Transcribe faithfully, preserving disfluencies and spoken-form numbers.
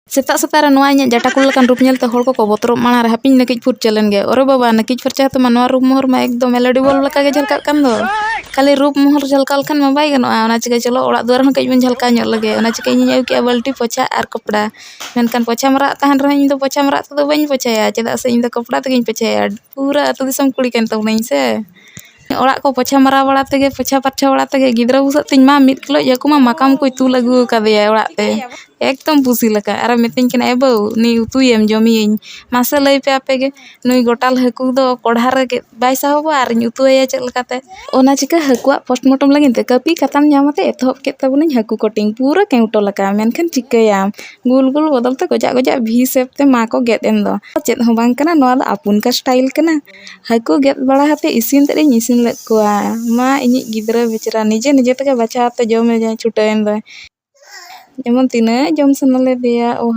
ᱥᱮᱛᱟᱜ ᱥᱮᱛᱟᱜ ᱨᱮ ᱱᱚᱣᱟ ᱤᱧᱟᱹᱜ ᱡᱟᱴᱟ ᱠᱩᱞ ᱞᱮᱠᱟᱱ ᱨᱩᱯ ᱧᱮᱞᱛᱮ ᱦᱚᱲ ᱠᱚᱠᱚ ᱵᱚᱛᱚᱨᱚᱜ ᱢᱟᱲᱟᱝ ᱨᱮ ᱦᱟᱯᱤᱧ ᱱᱟᱹᱠᱤᱡ ᱯᱷᱩᱨᱪᱟᱹ ᱞᱮᱱ ᱜᱮ᱾ ᱚᱨᱮ ᱵᱟᱵᱟ, ᱱᱟᱹᱠᱤᱡ ᱯᱷᱟᱨᱪᱟ ᱠᱟᱛᱮ ᱢᱟ ᱱᱚᱣᱟ ᱨᱩᱯ ᱢᱚᱦᱚᱨ ᱢᱟ ᱮᱠᱫᱚᱢ ᱮᱞ ᱤ ᱰᱤ ᱵᱚᱞᱵ ᱞᱮᱠᱟ ᱜᱮ ᱡᱷᱟᱞᱠᱟᱜ ᱠᱟᱱ ᱫᱚ᱾ ᱠᱷᱟᱹᱞᱤ ᱨᱩᱯ ᱢᱚᱦᱚᱨ ᱡᱷᱟᱞᱠᱟᱣ ᱞᱮᱠᱷᱟᱱ ᱢᱟ ᱵᱟᱭ ᱜᱟᱱᱚᱜᱼᱟ, ᱚᱱᱟ ᱪᱤᱠᱟᱹ ᱪᱚᱞᱚ ᱚᱲᱟᱜ ᱫᱩᱣᱟᱹᱨ ᱦᱚᱸ ᱠᱟᱹᱡ ᱵᱚᱱ ᱡᱷᱟᱞᱠᱟᱣ ᱧᱚᱜ ᱞᱮᱜᱮ᱾ ᱚᱱᱟ ᱪᱤᱠᱟᱹ ᱤᱧᱤᱧ ᱟᱹᱜᱩ ᱠᱮᱜᱼᱟ ᱵᱟᱹᱞᱴᱤ, ᱯᱚᱪᱷᱟ ᱟᱨ ᱠᱚᱯᱲᱟ᱾ ᱢᱮᱱᱠᱷᱟᱱ ᱯᱚᱪᱷᱟ ᱢᱟᱨᱟᱜ ᱛᱟᱦᱮᱱ ᱨᱮᱦᱚᱸ ᱤᱧ ᱫᱚ ᱯᱚᱪᱷᱟ ᱢᱟᱨᱟᱜ ᱛᱮᱫᱚ ᱵᱟᱹᱧ ᱯᱚᱪᱷᱟᱭᱟ, ᱪᱮᱫᱟᱜ ᱥᱮ ᱤᱧ ᱫᱚ ᱠᱚᱯᱲᱟ ᱛᱮᱜᱮᱧ ᱯᱚᱪᱷᱟᱭᱟ᱾ ᱯᱩᱨᱟᱹ ᱟᱹᱛᱩ ᱫᱤᱥᱚᱢ ᱠᱩᱲᱤ ᱠᱟᱱ ᱛᱟᱵᱚᱱᱟᱹᱧ ᱥᱮ᱾ ᱚᱲᱟᱜ ᱠᱚ ᱯᱚᱪᱷᱟ ᱢᱟᱨᱟᱣ ᱵᱟᱲᱟ ᱛᱮᱜᱮ, ᱯᱚᱪᱷᱟ ᱯᱟᱨᱪᱷᱟ ᱵᱟᱲᱟ ᱛᱮᱜᱮ ᱜᱤᱫᱽᱨᱟᱹ ᱵᱩᱥᱟᱹᱜ ᱛᱤᱧ ᱢᱟ ᱢᱤᱫ ᱠᱤᱞᱳ ᱦᱟᱹᱠᱩ ᱢᱟ ᱢᱟᱠᱟᱢ ᱠᱚᱭ ᱛᱩᱞ ᱟᱹᱜᱩ ᱟᱠᱟᱫᱮᱭᱟ ᱚᱲᱟᱜ ᱛᱮ᱾ ᱮᱠᱫᱚᱢ ᱯᱩᱥᱤ ᱞᱮᱠᱟ᱾ ᱟᱨᱮ ᱢᱤᱛᱟᱹᱧ ᱠᱟᱱᱟ, "ᱮ ᱵᱟᱹᱵᱩ, ᱱᱩᱭ ᱩᱛᱩᱭᱮᱢ, ᱡᱚᱢᱮᱭᱟᱹᱧ, ᱢᱟᱥᱮ ᱞᱟᱹᱭ ᱯᱮ ᱟᱯᱮ ᱜᱮ, ᱱᱩᱭ ᱜᱚᱴᱟᱞ ᱦᱟᱹᱠᱩ ᱫᱚ ᱠᱚᱲᱦᱟ ᱨᱮ ᱵᱟᱭ ᱥᱟᱦᱚᱵᱚᱜᱼᱟ ᱟᱨ ᱤᱧ ᱩᱛᱩ ᱟᱭᱟ ᱪᱮᱫ ᱞᱮᱠᱟᱛᱮ?" ᱚᱱᱟ ᱪᱤᱠᱟᱹ ᱦᱟᱹᱠᱩᱣᱟᱜ ᱯᱳᱥᱴᱢᱚᱨᱴᱮᱢ ᱞᱟᱹᱜᱤᱫ ᱛᱮ ᱠᱟᱹᱯᱤ ᱠᱟᱛᱟᱢ ᱧᱟᱢ ᱟᱛᱮ ᱮᱛᱚᱦᱚᱵ ᱠᱮᱫ ᱛᱟᱵᱚᱱᱟᱹᱧ ᱦᱟᱹᱠᱩ ᱠᱚᱴᱤᱝ᱾ ᱯᱩᱨᱟᱹ ᱠᱮᱣᱴᱚ ᱞᱮᱠᱟ, ᱢᱮᱱᱠᱷᱟᱱ ᱪᱤᱠᱟᱹᱭᱟᱢ, ᱜᱳᱞ ᱜᱳᱞ ᱵᱚᱫᱚᱞ ᱛᱮ ᱜᱚᱡᱟᱜ ᱜᱚᱡᱟᱜ ᱵᱷᱤ ᱥᱮᱯ ᱛᱮ ᱢᱟ ᱠᱚ ᱜᱮᱫ ᱮᱱ ᱫᱚ᱾ ᱪᱮᱫ ᱦᱚᱸ ᱵᱟᱝ ᱠᱟᱱᱟ, ᱱᱚᱣᱟ ᱫᱚ ᱟᱯᱩᱱᱠᱟ ᱥᱴᱟᱭᱤᱞ ᱠᱟᱱᱟ᱾ ᱦᱟᱹᱠᱩ ᱜᱮᱫ ᱵᱟᱲᱟ ᱠᱟᱛᱮ ᱤᱥᱤᱱ ᱛᱮᱫ ᱤᱧ ᱤᱥᱤᱱ ᱞᱮᱫ ᱠᱚᱣᱟ᱾ ᱢᱟ ᱤᱧᱤᱡ ᱜᱤᱫᱽᱨᱟᱹ ᱵᱮᱪᱟᱨᱟ ᱱᱤᱡᱮ ᱱᱤᱡᱮ ᱛᱮᱜᱮ ᱵᱟᱪᱷᱟᱣ ᱛᱮ ᱡᱚᱢᱮ ᱪᱷᱩᱴᱟᱹᱣ ᱮᱱ ᱫᱚᱭ᱾ ᱡᱮᱢᱚᱱ ᱛᱤᱱᱟᱹᱜ ᱡᱚᱢ ᱥᱟᱱᱟ ᱞᱮᱫᱮᱭᱟ, ᱳ